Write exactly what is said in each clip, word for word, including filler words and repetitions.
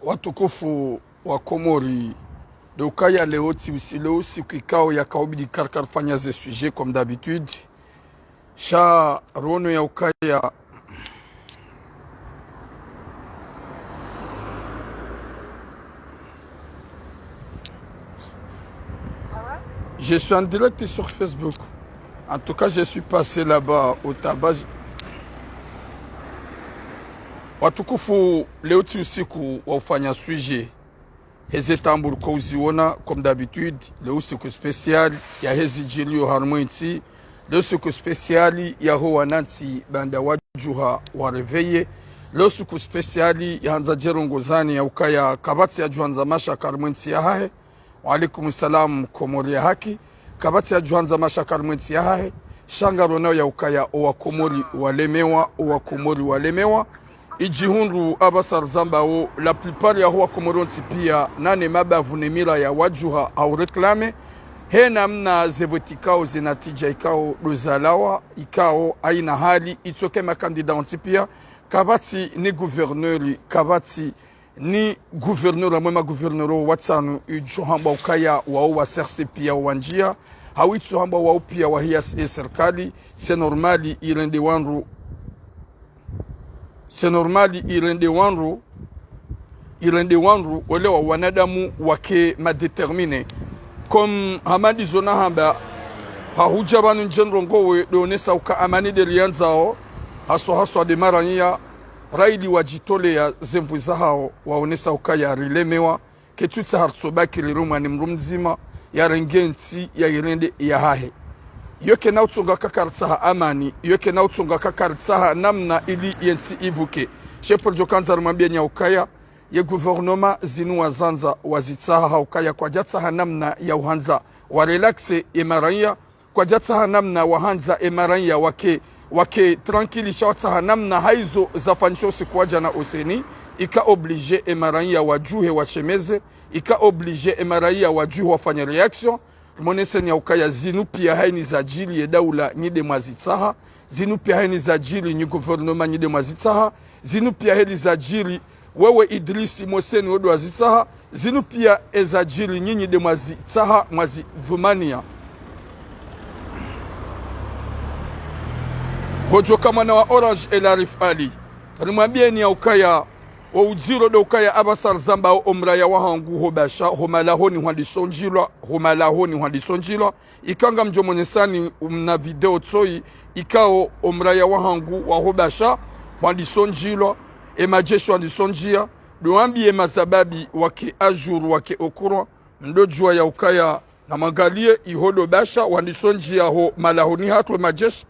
Watukufu wa Komori, ndo ukaya leo tsi usi-, leo usiku ikao yakaubidi karkar fanya ze sujet comme d'habitude. Sha rono ya ukaya. Je suis en direct sur Facebook. En tout cas, je suis passé là-bas au tabac. Watukufu, leo tsi usiku wa ufanya sujet. Heze tamburu ko uziona, comme d'habitude, leo usiku spécial ya hezi djilio harumwa entsi, leo usiku spécial ya ho wanantsi baanda wadjuha wa réveillé, leo usiku spécial ya handza djerongozani ya ukaya kapvatsi yadjo handza mashaka harumwa entsi yahahe. Wa alaikum salam, Komori ya haki. Kapvatsi yadjo handza mashaka harumwa entsi yahahe. Sha ngarionao ya ukaya owa Komori walemewa, owa Komori walemewa. Idjihundru apvasa rizambao, la plupart ya ho wa Komori wontsi pia, nane mabavu ne mila ya wadjuha hau réclamer. He namna zepvo tsi ikao ze natija ikao ndo zalawa, ikao haina hali, itsoke makandida wontsi pia, kapvatsi ni gouverneur, kapvatsi ni gouverneur, amwe magouverneur watsanu idjo hambwa ukaya wao wa C R C pia wandjia, hau itso hambwa wao pia wahiya s-, e serikali, c'est normal irende wandru, c'est normal irende wandru, irende wandru, welewa wanadamu wake ma déterminés. Comme hama ndizo nahamba, hahudja pvanu ndje ndrongowe, ndo onesa uka amani nde riyandzao, haswa haswa nde maraiya, raili wadjitolea ze nvu zahao, waonesa ukaya rilemewa, ketsu tsaha ritsobaki rirumwa ni mdru mdzima, yarenge entsi ya irende yahahe. Yo kena utsonga kakaritsaha amani, yo kena utsonga kakaritsaha namna ili yentsi ivuke. She pvo ridjo kandza rimwambieni ya ukaya, ye gouvernement zinu wazandza wazitsaha ha ukaya kwadjatsaha namna ya uhandza wa relaxer ye maraiya, kwadjatsaha namna wahandza e maraiya wake, wake tranquille, sha watsaha namna haizo zafanyisha usiku wa djana oseni, ika obligé e maraiya wadjuhe washemeze, ika obligé e maraiya wadjuhe wafanye réaction. Rimoneseni ya ukaya zinu pia haini zadjiri ye daula nyi nde mwazitsaha, zinu pia haini zadjiri nyi gouvernement nyi nde mwazitsaha, zinu pia heli zadjiri wewe Idrisi Moseni wewe ndo wazitsaha, zinu pia ezadjiri nyinyi nde mwazitsaha, mwazidhumania. Ngodjoka mwana wa Orange El Arif Ali. Rimwambieni ya ukaya, wo udziro ndo ukaya apvasa rizambao omraya wahangu ho Basha, ho malahoni hwandiso ndjilwa, ho malahoni hwandiso ndjilwa. Ika ngamdjo monesani mna video tsoyi, ikao omraya wahangu wa ho Basha, hwandiso ndjilwa, e madjeshi hwandiso ndjia, ndo wambiye mazababi wake à jour wake au courant, mdo djuwa ya ukaya na mangaliye iho ndo Basha, hwandiso ndjia ho malahoni hatru e madjeshi,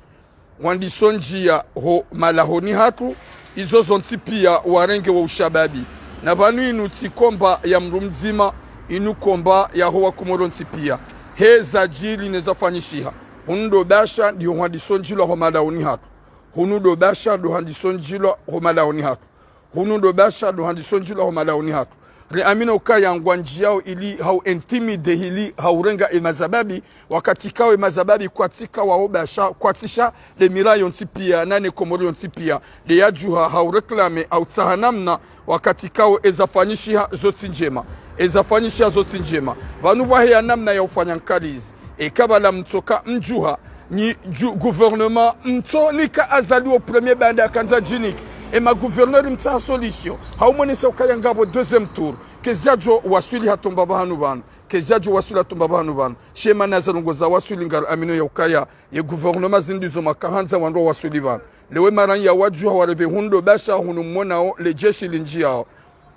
hwandiso ndjia ho malahoni hatru, izo zontsi pia warenge wo ushababi. Na pvanu inu tsi combat ya mdru mdzima, inu combat ya ho wa Komori wontsi pia. He zadjiri ne zafanyishiha. Hunu ndo Basha ndiho hwandiso ndjilwa ho malahoni hatru. Hunu ndo Basha ndo hwandiso ndjilwa ho malahoni hatru. Hunu ndo Basha ndo hwandiso ndjilwa ho malahoni hatru. Riamini ukaya ngwandjiao ili hau intimider hili hau renga e mazababi, wakati ikao e mazababi kwatsi ka wa ho Basha, kwatsi sha nde mila yontsi pia, nane Komori yontsi pia, nde yadjuha hau réclamer, hau tsaha namna, wakati ikao ezafanyishiha zo tsi ndjema. Ezafanyishiha zo tsi ndjema. Pvanu pvwaheya namna ya ufanya nkalizi. Eka pvala mtsoka mdjuha, nyi dju-, gouvernement mtsonika Azali wo premier baanda yakandza djinike. E magouverneur mtsaha solution. Hau monesa ukaya ngapvo deuxième tour. Kezidjadjo waswili hata mbapvi hanu pvanu. Kezidjadjo waswili hata mbapvi hanu pvanu. She mana za ndrongo zawaswili ngariaminio ya ukaya ye gouvernement zinu ndizo makahandza wandru wawaswili pvanu. Leo e maraiya wadjuha wa réveillé hunu ndo Basha hunu mmonao le djeshi lindjiao.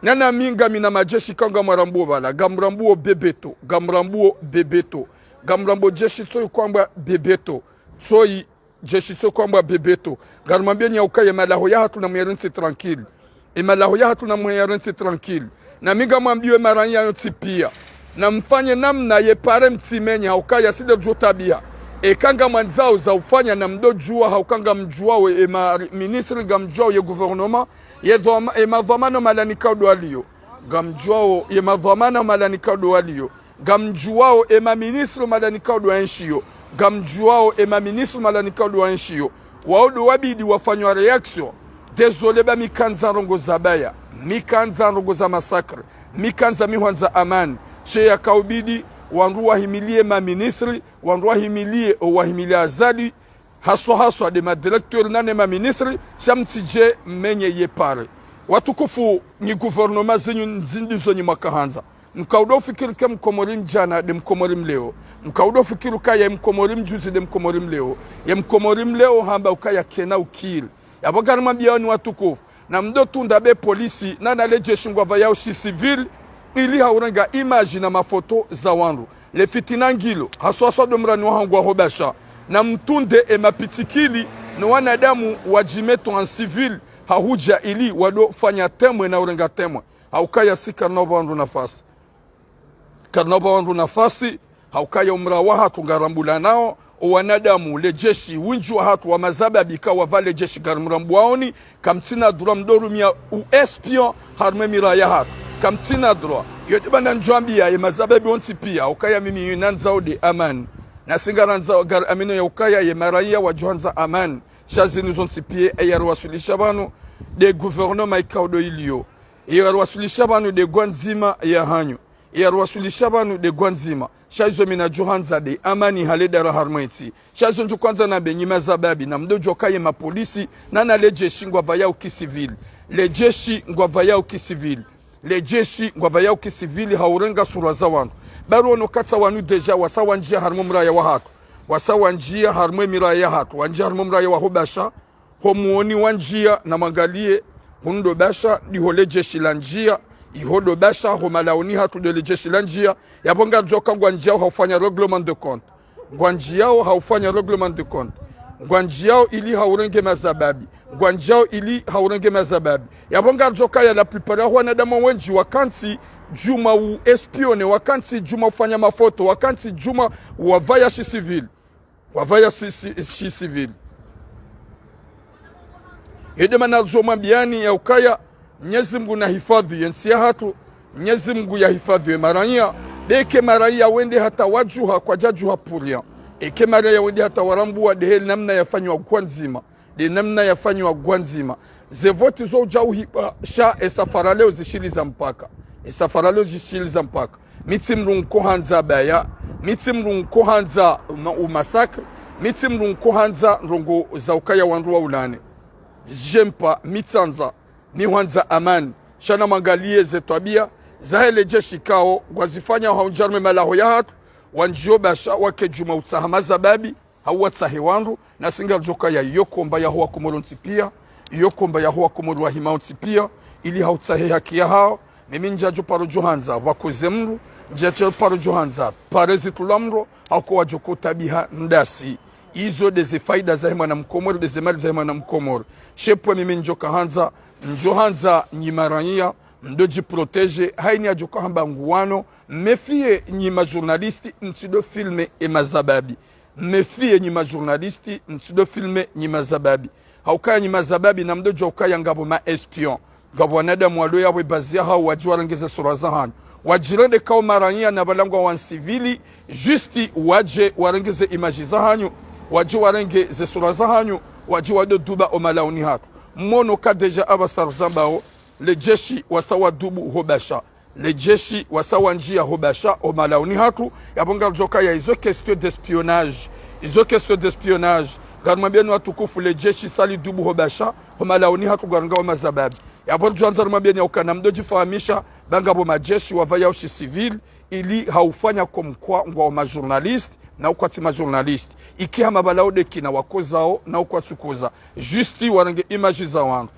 Nana mi ngamina madjeshi ikao ngamwarambuo pvala, ngamrambuo Bebeto, ngamrambuo Bebeto, ngamrambuo djeshi tsoyi kwambwa Bebeto, tsoyi djeshi tsoyi kwambwa Bebeto. Ngarimwambieni ya ukaya e malaho yahatru namuyarentsi tranquille. E malaho yahatru namuyarentsi tranquille. Na mi ngamwambiyo e maraiya yontsi pia. Na mfanye namna ye pare mtsimenya ha ukaya si nde ridjo tabiha. Eka ngamwandzao za ufanya na mdo djuwa ha uka ngamdjuwao e ma ministre ngamdjuwao ye gouvernement. Ye dhwama-, e madhwamana o mahala nikao ndo waliyo. Ngamdjuwao ye madhwamana o mahala nikao ndo waliyo. Ngamdjuwao e ma ministre o mahala nikao ndo waenshiyo. Ngamdjuwao e ma ministre o mahala nikao ndo waenshiyo. Wao ndo wabidi wafanywa réaction. Désolé ba mi kandza ndrongo zabaya. Mi kandza ndrongo za massacre. Mi kandza, mi hwandza amani. She yakaubidi wandru wahimilie maministri, wandru wahimilie, o wahimilie Azali, haswa haswa nde madirecteur na ne maministri, sha mtsidje mmenye ye pare. Watukufu, nyi gouvernement zenyu nzindizo nyi mwakahandza. Mkaudo fikiri ke mkomori mdjana nde mkomori mleo. Mkaudo fikiri ukaya ye mkomori mdjuzi nde mkomori mleo. Ye mkomori mleo hamba ukaya kena ukiri. Yapvo ngarimwambiao nyi watukufu, namdo tunda be polisi, na na le jeshi ngwapvayao shi civil, ili haurenga image na mafoto za wandru. Le fitina ngilo, haswa haswa ndo mrani wahangu wa ho Basha. Namtunde e mapitsikili, no wanadamu wadjimeto en civil, hahudja ili wado fanya temwe na urenga temwe. Haukaya si karina upva wandru nafasi. Karina upva wandru nafasi, haukaya umra wahatru ngarambulanao, o wanadamu, le jeshi, windji wahatru wa mazababi kawapva le jeshi ngarimrambuaoni, kamtsina droit mdo rumia u espion harumwa e mira yahatru. Kamtsina droit. Yo nde mana ndjwambia ye mazababi wontsi pia, haukaya mimi yo nandzao nde amani. Nasi ngarandzao, ngariamino ya ukaya ye maraya wadjo handza amani. Sha zinu zontsi pia, e yariwaswilisha pvanu, nde gouvernement ikaudo ilio. E yariwaswilisha pvanu nde ngwandzima yahanyu. E yariwaswilisha pvanu nde ngwandzima. Sha izo mi nadjo handza nde amani hale dara harumwa entsi. Sha izo ndjo kwandza nambe nyi mazababi, namdo djuwa ukaya ye mapolisi, na na le jeshi ngwapvayao ki civil. Le jeshi ngwapvayao ki civil. Le jeshi ngwapvayao ki civil haurenga sura za wandru. Bari wono katsa wanu déjà wasa wandjia harumwa e miraya wahatru. Wasa wandjia harumwa e miraya yahatru. Wandjia harumwa e mraya wa ho Basha. Ho muoni wandjia, namwangalie, hunu ndo Basha, ndiho le jeshi landjia, iho ndo Basha, ho malaoni hatru nde le jeshi landjia, yapvo ngaridjo ka ngwandjiao haufanya règlement de compte. Ngwandjiao haufanya règlement de compte. Ngwandjiao ili haurenge mazababi. Ngwandjiao ili haurenge mazababi. Yapvo ngaridjo kaya la plupart ya wanadamu wendji wakantsi djuma u espionner, wakantsi djuma ufanya mafoto, wakantsi djuma wapvaya shi civil. Wapvaya shi, shi, shi civil. Yo nde mana ridjo mwambiani ya ukaya, Mnyezi Mngu nahifadhwi ye ntsi yahatru, Mnyezi Mngu yahifadhwi ye maraya, nde eke maraya wende hata wadjuha kwadjadjuha pour rien. Eke maraya wende hata warambua nde heli namna yafanywa ngwandzima. Nde namna yafanywa ngwandzima. Ze voti zo udja uhipva sha e safara leo zishiliza mpaka. E safara leo zishiliza mpaka. Mi tsi mndru nkohandza baya. Mi tsi mndru nkohandza uma-, umassacre. Mi tsi mndru nkohandza ndrongo za ukaya wandru waulane. J'aime pas, mi tsandza. Mi hwandza amani. Sha namwangalie ze twabia zahe le jeshi kao ngwazifanya haundjarumwa e malaho yahatru. Wandjio Basha wake djuma utsaha mazababi. Hau watsahe wandru, nasi ngaridjo kaya iyo komba yaho wakomori wontsi pia, iyo komba yaho wakomori wahima wontsi pia, ili hautsahe haki yahao. Mimi ndjadjo paro djo handza pvakoze mndru, ndjadjo paro djo handza pare zitrulwa mndru, hauka wadjo kutabiha ndasi. Izo nde ze faida zahe mwana mkomori, nde ze mali zahe mwana mkomori. Shepvo mimi ndjo kahandza, ndjo handza nyi maraya, mdo djiprotéger, haini yadjo kahamba nguwano, méfiez nyi ma journaliste, mtsido filmer e mazababi. Méfiez nyi ma journaliste, mtsido filmer nyi mazababi. Haukaya nyi mazababi, namdo djuwa ukaya ngapvo ma espion. Ngapvo wanadamu walo yapvo e bazi yahao wadje warenge ze sura zahanyu. Wadjirende kao maraya na pvalangwa wa civil, juste wadje warenge ze image zahanyu, wadje warenge ze sura zahanyu, wadje wado duba o malaoni hatru. Mmono ka déjà apvasa rizambao, le jeshi wasa wadubu ho Basha. Le jeshi wasa wandjia ho Basha, ho malaoni hatru, yapvo ngaridjo kaya izo question d'espionnage. Izo question d'espionnage. Ngarimwambiani watukufu le jeshi sa lidubu ho Basha, ho malaoni hatru ngwarenga wa mazababi. Yapvo ridjo handza rimwambiani ya uka namdo djifahamisha, ba ngapvo majeshi wapvayao shi civil, ili haufanya comme quoi ngwao ma journaliste, na uka tsi ma journaliste. Iki hama pvala o nde kina wakozao, na uka tsukoza. Juste warenge image za wandru.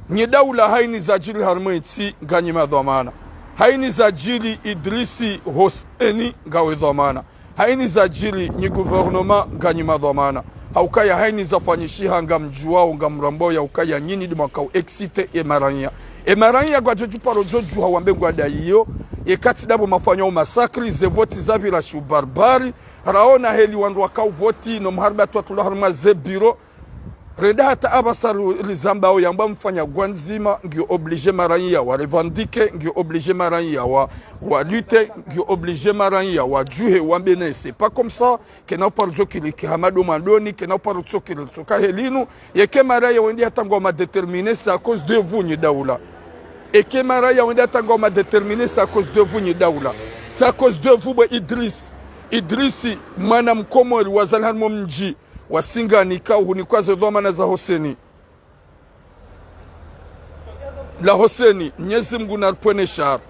Nyi daula haini zadjiri harumwa entsi nganyi madhwamana. Haini zadjiri Idrisi Hoseni ngawe dhwamana. Haini zadjiri nyi gouvernement nganyi madhwamana. Haukaya haini zafanyishiha ngamdjuwao ngamrambao ya ukaya nyinyi nde mwakao exciter e maraya. E maraya ngwadjo djuparo djo djuha wambe ngwadayiyo. Eka tsi ndapvo mafanyao massacre, ze voti zapvira shi u barbari. Raona heli wandru wakao voti, no mhariba twatula harumwa ze bureau. Renda hata apvasa ru-, rizambao yamba mfanya ngwandzima, ngiyo obligé maraya wa revendiquer, ngiyo obligé maraya wa, wa lutter, ngiyo obligé maraya wadjuhe wambe ne c'est pas comme ça, kena uparo tsokiri ki hamado mandoni, kena uparo tsokiri tsoka helinu, yeke maraya wende hata ngwao ma déterminés, c'est à cause de vous nyi daula. Eka mara ya wenda tanga uma déterminer, c'est à cause de vous nyi daula. C'est à cause de vous bwe Idriss. Idriss, mwana mkomori wazalwa harumwa mdji wa Singani, ikao hunikwa ze dhwamana za Hoseni. La Hoseni, Mnyezi Mngu naripvwene shari.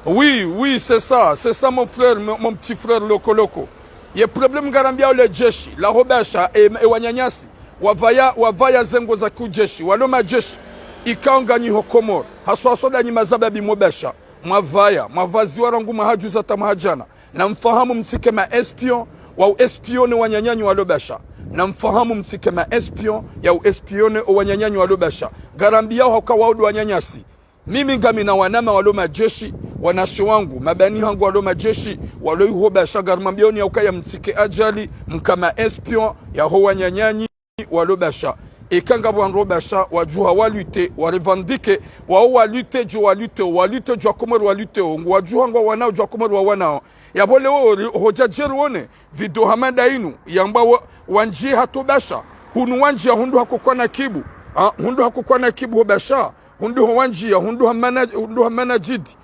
Oui, oui, c'est ça, c'est ça mon frère, mon, mon petit frère Loko Loko. Ye problème ngarambiao le jeshi, la ho Basha, e, e wananyasi, wavaya, wavaya ze nguo za kiujeshi, walo majeshi, ikao nganyi ho Komori, haswa haswa ndanyi mazababi mo Basha, mwavaya, mwavaziwa rangu mwaha juzi hata mwaha jana. Namfahamu mtsike ma espion, wa u espionner wananyanyu walo Basha. Namfahamu mtsike ma espion, ya u espionner o wananyanyu walo Basha. Ngarambiao hauka wao ndo wananyasi. Mimi ngamina wanama walo majeshi, wanashe wangu, mabani hangu walo majeshi, walo iho Basha, ngarimwambiaoni yaukaya mtsike ajali, mka ma espion, ya ho wananyanyu walo Basha. Eka ngapvo wandru Basha, wadjuha wa lutter, wa revendiquer, wao wa lutter, djo wa lutter, wa lutter, djo wa Komori wa lutter, ngu wadjuha ngwa wanao, djo wa Komori wa wanao. Yapvo leo ori, hodja djeri wone, video hama nda inu, yamba wa, wandjie hata Basha, hunu wandjia hundru hakokwa na kibu, ah, hundru hakokwa na kibu ho Basha, hundru ho wandjia, hundru hamana, hundru hamana jidi.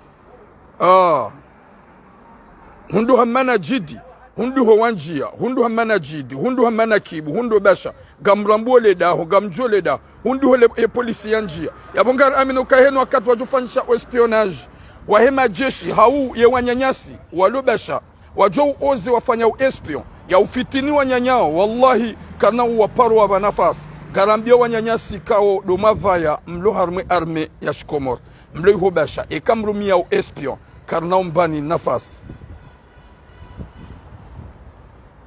Ah. Hundru hamana jidi, hundru ho wandjia, hundru hamana jidi, hundru hamana kibu, hundru Basha, ngamrambuo le daho, ngamdjuo le daho, hundru ho le, e polisi yandjia. Yapvo ngariamini uka henu wakati wadjofanyisha o espionnage, wahe majeshi, hau ye wananyasi, walo Basha, wadjo uoze wafanya u espion, ya ufitini wananyao, wallahi, karina uwaparo wapva nafasi. Ngarambio wananyasi kao ndo mavaya, mlo harumwe armée ya shikomori, mlo iho Basha, eka mrumia u espion, karina umbani nafasi.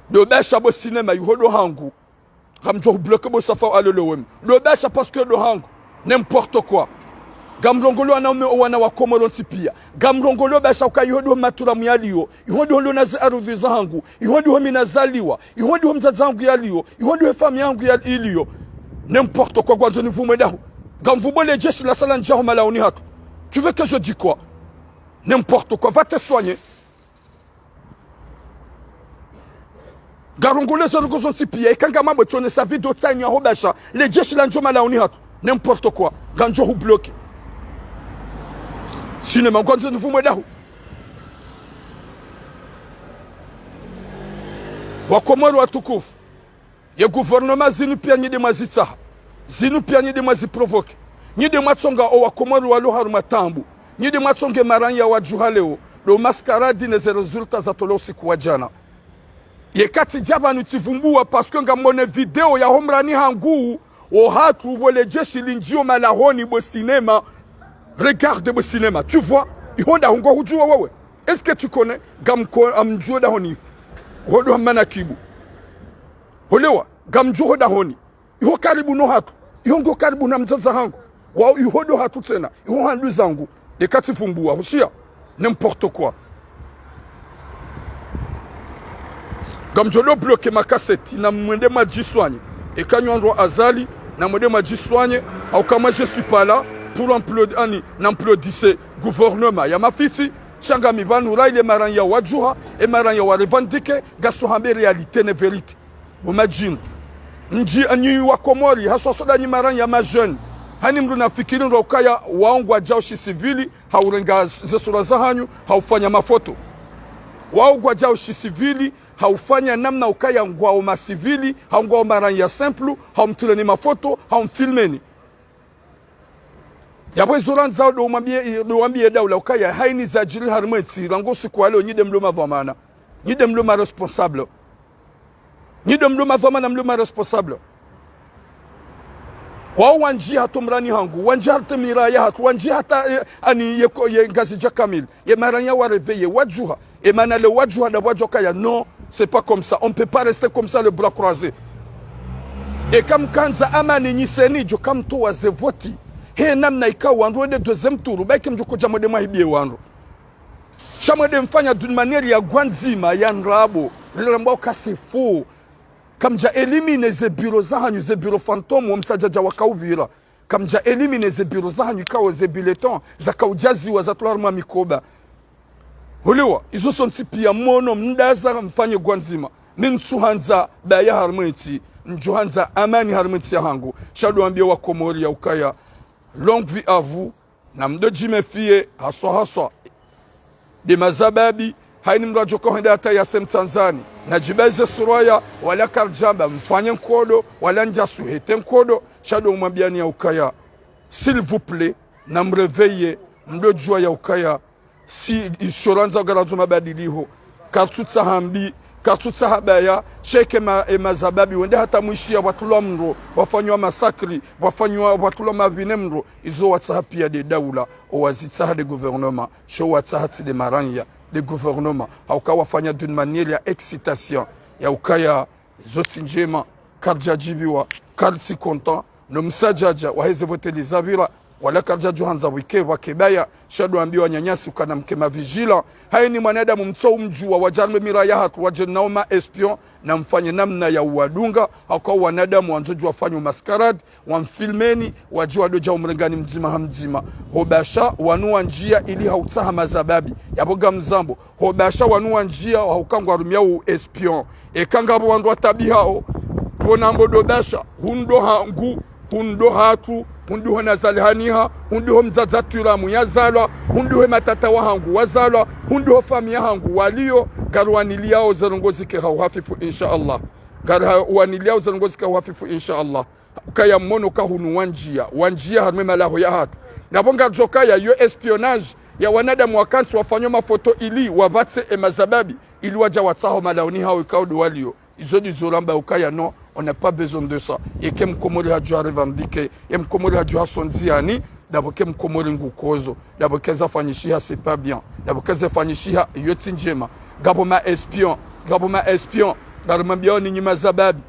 Ndo Basha bo cinéma, iho ndo hangu. Ngamdjo hubloquer bo Safa alolo wema. Ndo Basha parce que ndo hangu. N'importe quoi. Ngamrongoleo wanaume o wana wa Komori wontsi pia. Ngamrongoleo Basha uka iho ndo maturamu yalio. Iho ndo lona ze ardhwi zahangu. Iho ndo mi nazaliwa. Iho ndo mdzadze hangu yalio. Iho ndo famille yangu yal-, ilio. N'importe quoi, ngwandzo nivumwe daho. Ngamvumwe le jeshi la sala ndjaho malaoni hatru. Tu veux que je dis quoi? N'importe quoi. Va te soigner. Ngarongoleo ze ndrongoo zontsi pia, eka ngamambo tsonesa video tsanya ho Basha, le jeshi la ndjo malaoni hatru, n'importe quoi, ngandjo hubloquer. Cinéma, ngwandzo nivumwe daho. Wakomori watukufu. Ye gouvernement zinu pia nyi nde mwazitsaha. Zinu pia nyi nde mwaziprovoquer. Nyi nde mwatsonga o wakomori walo harumwa taabu. Nyi nde mwatsonge maranya wadjuha leo. Ndo mascarade ne ze résultats zatolwa usiku wa jana. Ye kati dja pvanu tsivumbua parce que ngamone video ya homrani hangu. Wo hatru pvo le jeshi lindjio malahoni bo cinéma. Regarde bo cinéma. Tu vois? Iho ndo hungo hudjua wewe. Est-ce que tu connais? Ngamko-, ngamdjuo dahoni. Ho ndo hamana kibu. Holewa, ngamdjuo ho dahoni. Iho karibu no hatru. Iho ngo karibu na mdzadze hangu. Wao iho ndo hatru tsena. Iho handu zangu. Nde katsivumbua. Hushia? N'importe quoi. Ngamdjo ndo bloquer makaseti na mwende mwadjiswanye. Eka nyi wandru wa Azali, na mwende mwadjiswanye. Hauka moi je suis pas là pour applaud-, ani, n'applaudisse gouvernement ya mafitsi. Sha ngami pvanu rai le maranya wadjuha, e maranya wa revendiquer, ngasi hambe réalité ne vérité. Bo madjini. Ndji anyi wakomori, haswa haswa ndanyi maranya ma jeunes. Hani mndru nafikiri ndo ukaya wao ngwadjao shi civil, haurenga ze sura zahanyu, haufanya mafoto. Wao ngwadjao shi civil, haufanya namna ukaya ngwao ma civil, hau ngwao maranya simple, haumtrileni mafoto, haumfilmeni. Yapvo izo randzao ndo umwambie, ndo wambie daula ukaya, haini zadjiri harimwa entsi, rangu usiku wa leo, nyi nde mlo madhwamana. Nyi nde mlo ma responsable. Nyi nde mlo madhwamana, mlo ma responsable. Wao wandji hata omrani hangu, wandji hata miraya hatru, wandji hata, eh, ani ye ko-, ye Ngazidja kamili, ye maranya wa réveiller, wadjuha. E mana le wadjuha nda wadjuha kaya, non, c'est pas comme ça. On peut pas rester comme ça, les bras croisés. Eka mkandza amani nyiseni djo kamtowa ze voti. He namna ikao wandru wende deuxième tour, baike mdjo kodja mwende mwahibie wandru. Sha mwende mfanya d'une manière ya ngwandzima, ya ndrabo. Rilambwa uka c'est faux. Kamdja éliminer ze bureau zahanyu, ze bureau fantôme, wo msadjadja wakaupvira. Kamdja éliminer ze bureau zahanyu ikao ze bulletin, zakaudjaziwa zatolwa harumwa mikoba. Holewa, izo zontsi pia mono mndaza mfanye ngwandzima. Mi ntsuhandza baya harimwa entsi, ndjohandza amani harimwa entsi yahangu. Sha ndo wambie wakomori ya ukaya, longue vie à vous, Na mdo djimefiye haswa haswa de mazababi, hayini mdru adjo ka hwenda hata yase mtsandzani. Na djibaze surwaya, wala karidjamba mfanye nkodo, wala ndjasuhete nkodo, sha ndo mwambiyani ya ukaya, s'il vous plaît, na mréveiller, mdo djuwa ya ukaya, si isho randza ngarandzo mabadiliho, karitsutsaha mbi, karitsutsaha baya, sheke ma, e mazababi, wende hata mwishiya pvwatrulwa mdru, pvwafanywa masakri, pvwafanywa, pvwatrulwa mavine mdru, izo watsaha piya de daula, owazitsaha de gouvernement, sho watsaha tsi de maranya de gouvernement, hauka wafanya d'une manière ya excitation, ya ukaya, zo tsi ndjema, karidjadjibiwa, karitsi content, no msadjadja, waheze vote lizapvira, wala karidjadjo handza wike, wake baya, sha ndo ambiwa wananyasi ukana mke ma vigilant. Hayini mwanadamu mtso umdjuwa, wadja harumwa mira yahatru, wadje nao ma espion, na mfanye namna ya uwadunga, hauka wanadamu wandzo djuwa wafanye mascarade, wamfilmeni, wadji wadodja umrengani mdzima ha mdzima. Ho basha, wanu wandjiya ili hautsaha mazababi, yapvo ngamzambo. Ho basha wanu wandjiya, hauka ngwarumiyao espion. Eka ngapvo wandru watabihao, pvo nambo ndo basha, hunu ndo hangu, hunu ndo hatru, hunu ndiho nazalihaniha, hunu ndiho mdzadze Twiramu yazalwa, hunu ndiho matata wahangu wazalwa, hunu ndiho famiyi yahangu waliyo, ngariwaniliyao ze ndrongoo zike ha uhafifu, insha Allah. Ngariwaniliyao ze ndrongoo zike ha uhafifu, insha Allah. Ukaya mmono ka hunu wandjiya, wandjiya harumwa e malaho yahatru. Ngapvo ngaridjo kaya yo espionnage ya wanadamu wakantsi wafanyao mafoto ili wapvatse e mazababi, ili wadja watsaho malahoni hawo ikao ndo waliyo. Izo ndizo ramba ukaya non, on n'a pas besoin de ça. Yeke mkomori hadjo ha revendiquer, ye mkomori hadjo ha sondziani, ndapvo ke mkomori ngukodzo, ndapvo ke zafanyishiha c'est pas bien, ndapvo ke zafanyishiha iyo tsi ndjema. Ngapvo ma espion, ngapvo ma espion, ngarimwambiyao ninyi mazababi.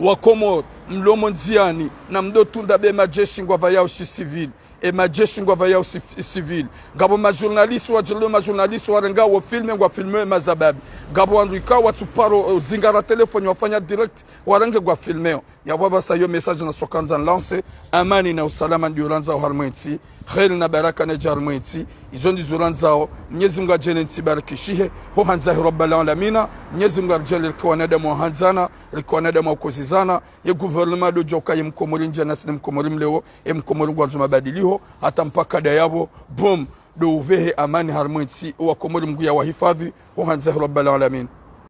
Wakomori, mlo mo ndziani, na mdo tunda be majeshi ngwapvayao shi civil. E majeshi ngwapvayao si, civil. Ngapvo ma journaliste wadjirilo ma journaliste warengao filme ngwafilmeo e mazababi. Ngapvo wandru ikao watsuparo, eh, zingara telefoni wafanya direct warenge ngwafilmeo. Yapvo apvasa yo message nasokandza nilance, amani na usalama ndiyo randzao harumwa entsi, kheri na baraka nedje harumwa entsi, izo ndizo randzao, Mnyezi Mungu adjaalie entsi ibarikishihe, ho handzahe Rabbal Alamina, Mnyezi Mungu aridjaalie rike wanadamu wahandzana, rike wanadamu wakozizana, ye gouvernement ndo djoka ye mkomori ndjia nasi ne mkomori mlewo, ye mkomori ngwandzo mabadiliho, hata mpaka nda yapvo, boom, ndo upvehe amani harumwa entsi, owakomori Mungu yawahifadhwi, ho handzahe Rabbal Alamina.